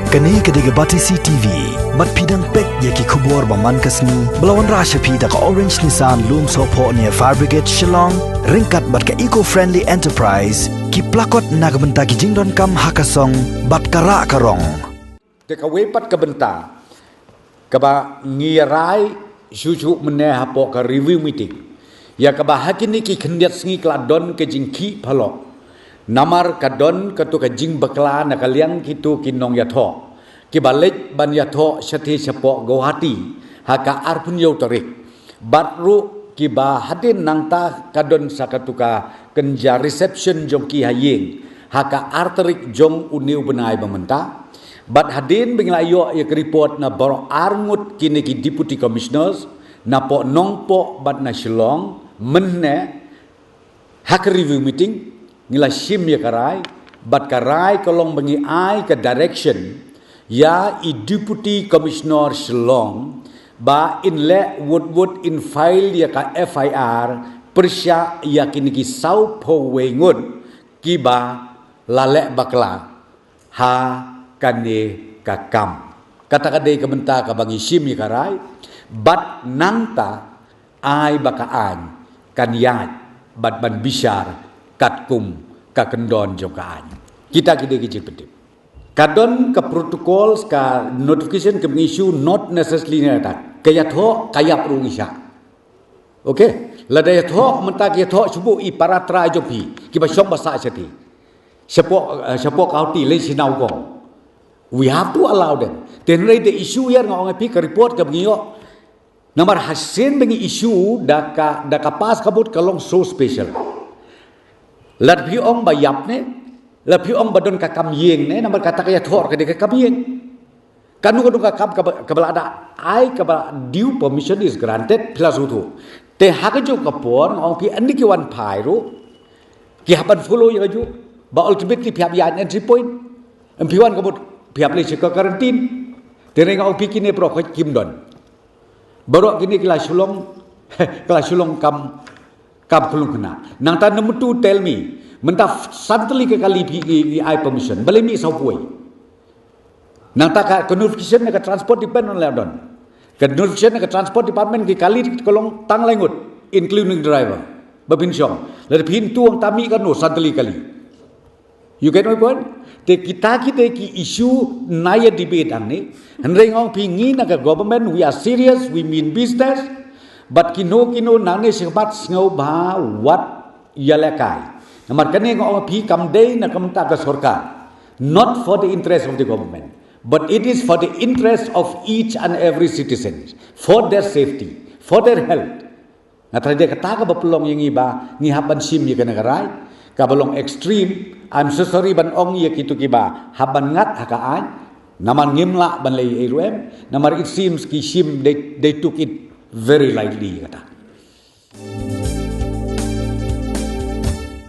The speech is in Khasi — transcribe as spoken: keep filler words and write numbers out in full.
Kane ka dei ka Batesi T V. Bad phi dang peit ïa ki khubor ba man ka sngi ba la wanrah sha phi da ka Orange Nissan Lumsohphoh near Fire Brigade Shillong, ryngkat bad ka Eco Friendly Enterprise, ki plakot na ka bynta ki jingdonkam ha ka song bad ka rah ka rong. Te kawei pat ka bynta kaba ngi rai shuh shuh mynne hapoh ka review meeting, ïa kaba ha kine ki khyndiat sngi ka la don ka jingkhih phalok. Namar ka don katu ka jingbakla na ka liang kitu ki nongïathoh kiba leit ban ïathoh shathie shapoh Guwahati ha ka arphew hynñiew tarik. Bad ruh kiba hadien nangta ka don sa katu ka kynja reception jong ki ha ïing ha ka ar tarik jong une u bnai ba mynta. Bad hadien ba ngi la ïoh ïa ka report na baroh arngut kine ki Deputy Commissioners, na Nongpoh bad na Shillong, mynne ha ka review meeting ngi la shim ïa ka rai, bad ka rai ka long ba ngi ai ka direction ïa i Deputy Commissioner Shillong ba in leh wut wut in file ïa ka F I R pyrshah ïa kine ki sawphew wei ngut kiba la leh bakla ha kane ka kam. Kata ka dei ka bynta kaba ngi shim ïa ka rai, bad nangta ai ba ka aiñ kan ïaid bad ban bishar katkum ka kyndon jong ka aiñ. Kita ki dei ki jingpyntip. Ka don ka protocols, ka notification ka ngi issue, not necessarily na ta ka ïathoh ka ïap ruh ngi shah. Okay, lada ïathoh mynta ka ïathoh shuh shuh i para trai jong phi kiba shong ba sah shathie, shapoh, eh, shapoh Guwahati lane sha Nowgong. We have to allow them. Te hynrei the issue here nga ong ïa phi ka report kaba ngi ïoh. Namar ha sien ba ngi issue da ka, da ka pass ka vote ka long so special. Lada phi ong ba ïap ne, lada phi ong ba don ka kam ïing ne, namar kata ka ïathoh ka dei ka kam ïing. Kano kano ka kam kaba, kaba la da ai kaba due permission is granted, phi la sngewthuh. Te ha kajuh ka por nga ong phi, ynda ki wan phai ruh ki hap ban follow ïa kajuh ba ultimately phi hap ïaid entry point. Ym phi wan ka mut phi hap leit sha ka quarantine. Te hynrei nga ong phi kine baroh kim don. Baroh kine ki la shu long, ki la shu long kam, kam khlung khynnah. Nangta number two, tell me, mynta san tylli ka kali phi, phi, phi ai permission, balei mih sawphew wei? Nangta ka, ka notification na ka Transport Department la don. Ka notification na ka Transport Department, ki kali ka long tang lai ngut, including driver. Ba phin shong. Lada phin tuh ong ta mih kano, san tylli kali. You get my point? Te kita ki dei ki issue na ïa debate hangne. Hynrei nga ong phi, ngi na ka government, we are serious, we mean business. Bad kino kino nangne sha khmat sngewbha wat ïalehkai. Namar kane nga ong phi kam dei na ka bynta ka sorkar. Not for the interest of the government, but it is for the interest of each and every citizen, for their safety, for their health. Nga tharai dei kata kaba pynlong ïa ngi ba ngi hap ban shim ïa kane ka rai kaba long extreme. I'm so sorry ban ong ïa kito kiba hap ban ngat ha ka aiñ. Namar ngim lah ban leh ei ruh em. Namar it seems ki shim, they, they took it very lightly kata.